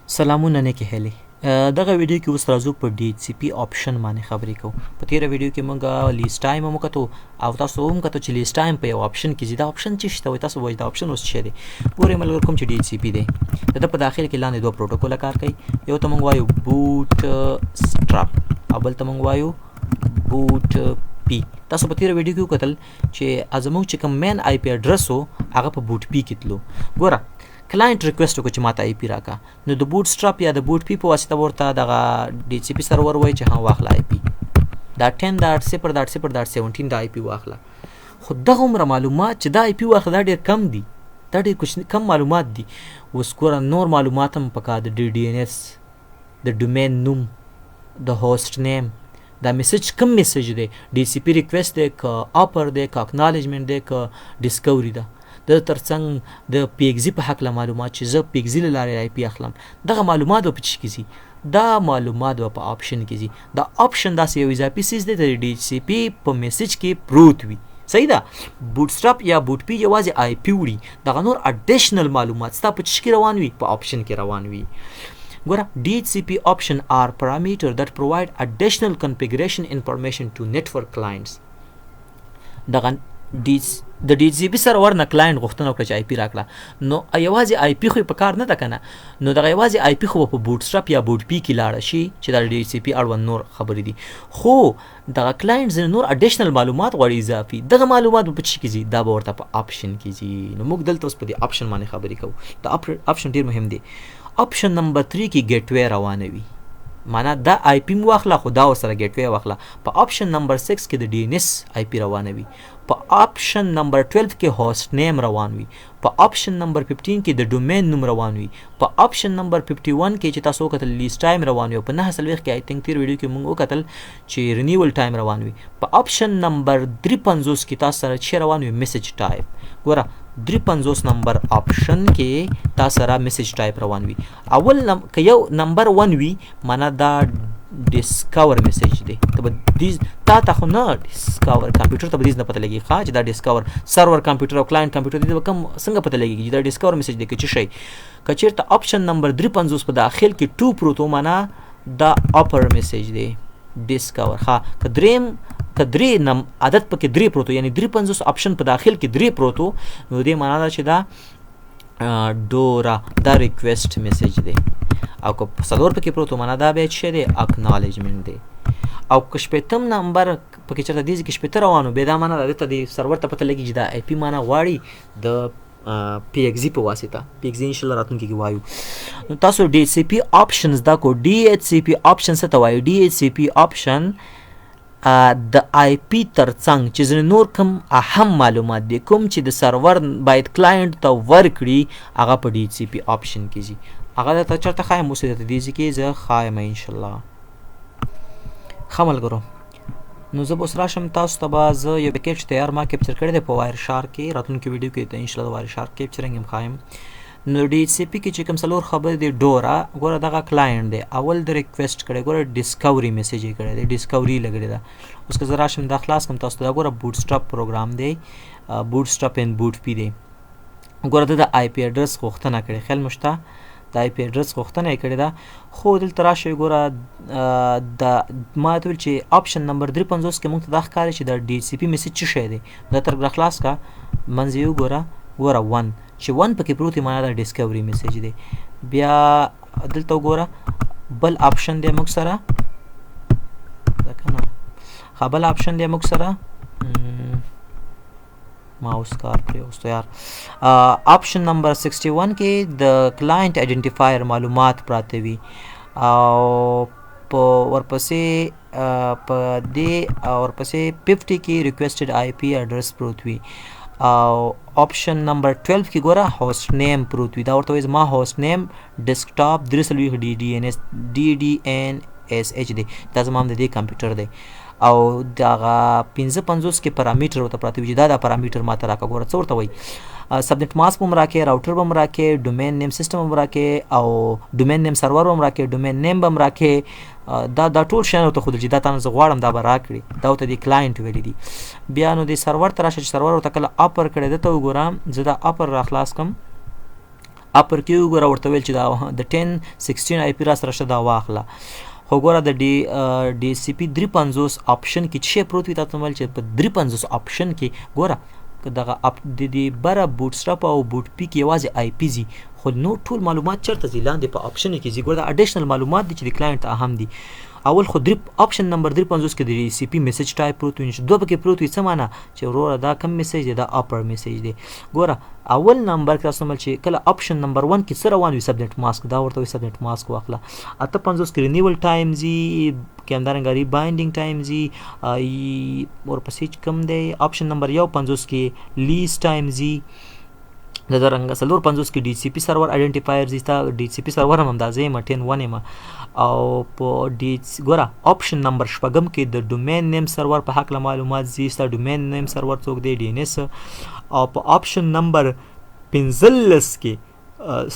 سلامونه نیکې هیلې. دغه ویډیو کې اوس راځو په ډي ایچ سي پي آپشن باندې خبرې کوو. په تیره ویډیو کې موږ lease time هم وکتو او تاسو هم کتو چې lease time په یو آپشن کې ځي. دا آپشن څه شي ته وایي؟ تاسو وایي دا آپشن اوس څه دی؟ ګورئ ملګرو، کوم چې ډي ایچ سي پي دی د ده په داخل کې لاندې دوه پروتوکوله کار کوي. یو ته موږ وایو bootstrap او بل ته موږ وایو BOOTP. تاسو په تیره ویډیو کې وکتل چې زموږ چې کوم main IP address و هغه په BOOTP کې تلو. ګوره client request وکړ چې ماته IP راکا، نو د bootstrap یا د BOOTP په واسطه ورته دغه DHCP server وایي چې ها واخله IP، دا 10.0.0.17 دا IP واخله. خو دغه عمره معلومات چې دا IP واخله دا ډېر کم دي، دا ډېر کوچني کم معلومات دي. اوس ګوره نور معلومات هم پکار د DNS، د domain نوم، د host name، دا message کوم message دی، DHCP request دی که offer دی که acknowledgement دی که discovery ده. د ترڅنګ د PXE په هکله معلومات چې زه PXE له لارې IP اخلم، دغه معلومات به په څه کې ځي؟ دا معلومات به په آپشن کې ځي. دا آپشن داسې یو اضافي څیز دی د DHCP په message کې پروت وي. صحیح ده. bootstrap یا BOOTP یوازې IP وړي، دغه نور additional معلومات ستا په څه کې روان وي؟ په آپشن کې روان وي. ګوره DHCP option are parameter that provide additional configuration information to network clients. دغه د DHCP server نه client غوښتنه وکړه چې IP راکړه، نو یوازې IP خو یې په کار نه ده که نه، نو دغه یوازې IP خو به په bootstrap یا BOOTP کې لاړه شي چې دا د DHCP اړوند نور خبرې دي. خو دغه client ځینې نور additional معلومات غواړي اضافي، دغه معلومات به په څه کې ځي؟ دا به ورته په آپشن کې ځي. نو موږ دلته اوس په دې آپشن باندې خبرې کوو. دا آپشن ډېر مهم دی. آپشن نمبر 3 کې gateway روانه وي، معنا دا IP مو واخله خو دا ورسره gateway واخله. په آپشن نمبر 6 کې د DNS IP روانه وي. په آپشن نمبر 12 کې host name روان وي. په آپشن نمبر 15 کې د domain نوم روان وي. په آپشن نمبر 51 کې چې تاسو وکتل lease time روان وي. په 49 کې I think تیر ویډیو کې موږ وکتل چې renewal time روان وي. په آپشن نمبر 53 کې تاسو سره چې روان وي message type. ګوره 53 نمبر آپشن کې تاسو سره message type روان وي. اول که یو نمبر 1 وي معنا دا discover message دی، ته به دیز تا ته خو نه discover کمپیوټر ته به دیز نه پته لګي ښه چې دا discover server کمپیوټر او client کمپیوټر دی به کوم څنګه پته لګي چې دا discover message دی که څه شی. که چېرته آپشن نمبر 53 په داخل کې 2 پروت و معنا دا offer message دی discover. ښه که دریم که درې نم عدد پکې درې پروت و، یعنی 53 آپشن په داخل کې درې پروت و، نو دې معنا دا چې دا DORA دا request message دی. او که څلور پکې پروت و معنا دا بیا څه دی؟ acknowledgement دی. او که شپېتم نمبر پکې چېرته دې ځای کې شپېته روان و، بیا دا معنا ده ته د سرور ته پته لګي چې دا IP معنا غواړي د PXE په واسطه. PXE ان شاء الله راتلونکي کې وایو. نو تاسو ډي ایچ سي پي آپشنز دا کو. ډي ایچ سي پي آپشن څه ته وایي؟ ډي ایچ سي پي آپشن د IP ترڅنګ چې ځینې نور کوم اهم معلومات دي کوم چې د سرور باید client ته ورکړي هغه په ډي ایچ سي پي آپشن کې ځي. هغه درته چېرته ښایم؟ اوس یې درته دې ځای کې زه ښایم ان شاء الله. ښه ملګرو، نو زه به اوس راشم تاسو ته به زه یو packet تیار ما capture کړی دی په Wireshark کې، راتلونکي ویډیو کې ته ان شاء الله د Wireshark capturing هم ښایم. نو DHCP کې چې کوم څلور خبرې دي، DORA ګوره دغه client دی، اول د request کړی، ګوره discovery message یې کړی دی، discovery لګېدلې ده. اوس که زه راشم دا خلاص کړم تاسو ته، دا ګوره bootstrap پروګرام دی، bootstrap and BOOTP دی. ګوره ده د IP address غوښتنه کړې، خیال مو شته د IP address غوښتنه یې کړې ده. خو دلته راشئ ګوره، دا ما ته ویل چې آپشن نمبر 53 کې موږ ته دا ښکاري چې دا DHCP message څه شی دی. دا تر را خلاص کړه، منځ یې وګوره، ګوره 1 چې 1 پکې پروت دی معنا دا discovery message دی. بیا دلته وګوره بل آپشن دی موږ سره، دا که نه ښه بل آپشن دی موږ سره، ماوس کار پرې اوس یار. آپشن نمبر 61 کې د client identifier معلومات پراته وي او په ورپسې، په دې ورپسې 50 کې requested IP address پروت وي. او آپشن نمبر 12 کې ګوره host name پروت وي. دا ورته وایي زما host name desktop 43 ډي ډي ان اس ډي ډي ان اس ایچ دی، دا زما هم د دې کمپیوټر دی. او دغه 55 کې parameter ورته پراته وي چې دا parameter ماته راکړه. ګوره څه ورته وایي، subnet mask به هم راکړې، router به هم راکړې، domain name system به هم راکړې، او domain name server به هم راکړې، domain name به هم راکړې. دا ټول شیان ورته ښودل چې دا تانه زه غواړم دا به راکړي، دا ورته د client ویلي دي. بیا نو د سرور ته راشه چې سرور ورته کله offer کړی، ده ته وګوره، زه دا offer را خلاص کړم. upper کې وګوره، ورته ویل چې دا د 10.16 IP را سره شته، دا واخله. خو ګوره د DHCP 350 option کې چې پروت وي، تاسو ویل چې په 350 option کې ګوره دغه د دې بره bootstrap او BOOTP کې یوازې IP ځي، خو نور ټول معلومات چېرته ځي؟ لاندې په option کې ځي. ګوره دا additional معلومات دي چې د client ته اهم دي. اول خو درې option number 350 کې د DHCP message type پروت وي، چې دوه پکې پروت وي، څه معنا چې وروره دا کوم message دی؟ دا upper message دی. ګوره اول نمبر کې تاسو چې کله option number 1 کې څه روان وي، subnet mask، دا ورته وي subnet mask واخله. 58 کې renewal time ځي، کې همدارنګه rebinding time ځي، ورپسې چې کوم دی option number 51 کې lease time ځي، د درنګ 54 کې DHCP server identifier ځي، تا DHCP server هم همدا زه یم 10.1 یم. او په ډي ګوره option number شپږم کې د domain name server په هکله معلومات ځي، ستا domain name server څوک دی، DNS. او په option number 15 کې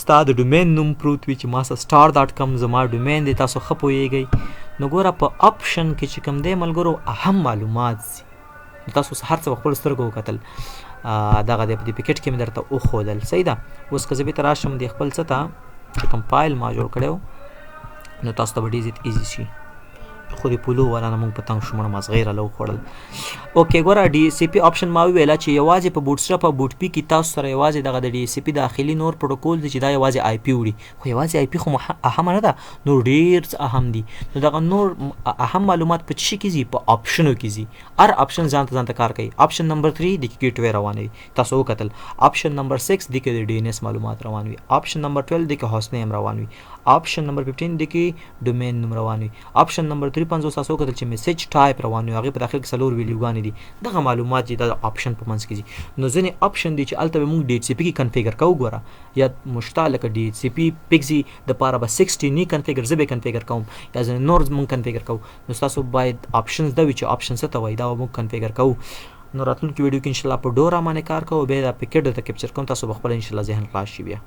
ستا د domain نوم پروت وي چې ما سره star.com زما domain دی، تاسو ښه پوهېږئ. نو ګوره په option کې چې کوم دی ملګرو اهم معلومات ځي، تاسو هر څه په خپلو سترګو وکتل. دغه دی په دې packet کې مې درته وښودل، صحیح ده. اوس که زه بېرته راشم د خپل څه ته چې کوم فایل ما جوړ کړی و، نو تاسو ته به ډېر زیات easy شي. خو د پولو والا نه موږ په تنګ شو، مړه مازغه یې راله وخوړل. okay ګوره DHCP option ما وویله چې یوازې په bootstrap او BOOTP کې تاسو سره یوازې دغه د DHCP داخلي نور پروتوکول دی چې دا یوازې IP وړي، خو یوازې IP خو اهمه نه ده، نور ډېر څه اهم دي. نو دغه نور اهم معلومات په څه کې ځي؟ په option ونو کې ځي. هر option ځان ته ځان ته کار کوي. option number 3 د gateway روان وي، تاسو وکتل. option number 6 د کې د DNS معلومات روان وي. option number 12 د کې host name روان وي. option number 15 د کې domain نوم روان وي. option number 350 تاسو وکتل چې message type روان وي، هغې په داخل کې څلور value ګانې دي. دغه معلومات چې دا option په منځ کې ځي. نو ځینې option دي چې هلته به موږ DHCP کې configure کوو، ګوره یا مشته لکه DHCP PXE د پاره به 60 نی configure زه به configure کوم، یا ځینې نور موږ configure کوو. نو تاسو باید option زده وي چې option څه ته وایي، دا به موږ configure کوو. نو راتلونکي ویډیو کې انشاءالله په DORA باندې کار کوو، بیا دا packet درته capture کوم، تاسو به خپله انشاءالله ذهن خلاص شي بیا.